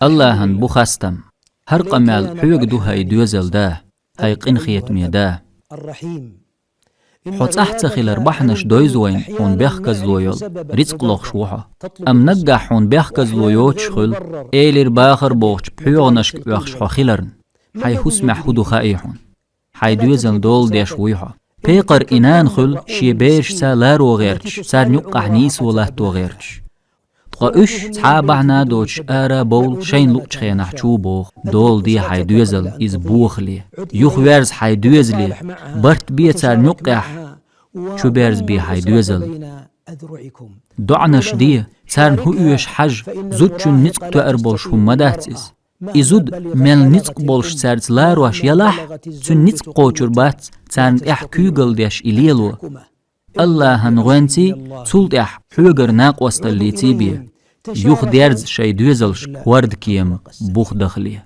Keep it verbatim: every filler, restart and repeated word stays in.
Аллахӏан бу хастам. Хӏара къамаьл хьоьга ду, хӏай доьзал да, хӏай къинхетаме да. Хьо цӏахь ца хилар бахьанаш дойза вайна хьуна бехказло йола рицкъ лохуш ву хьо. Амма наггахь хьуна бехказло йоцуш хуьлу, элира бахар бохучу пхьоьгӀанашка оьхуш хьо хиларна. Хьайн хӀусамехь хӀу ду хаий хьуна. Хьайн доьзална дола деш вуй хьо. Пекъар и нана хуьлу шен берашца ларо гӀерташ, царна юккъахь нийсо латто гӀерташ. Ткъа уьш, цхьа а бахьана доцуш, ара бовла шайна луъучу хенахь чу боху: «Дола де хьайн доьзал, иза бохале. Юха верза хьайн доьзале, барт бе царна юккъехь, чу берза бе хьайн доьзал». ДоӀанаш де, царна хӀу оьшу хьажа, зудчун ницкъ тоьар болуш хӀума ма дац иза. И зуда мел ницкъ болуш цаьрца ларош ялахь, цуьнан ницкъ кхочур бац, царна тӀехь куьйгалла деш и лело. Аллахьан гӀоьнций, цул тӀехь хьоьгара накъосталлиций бе. Юха дерза шайн доьзалшка хӀорда кема бух дахале.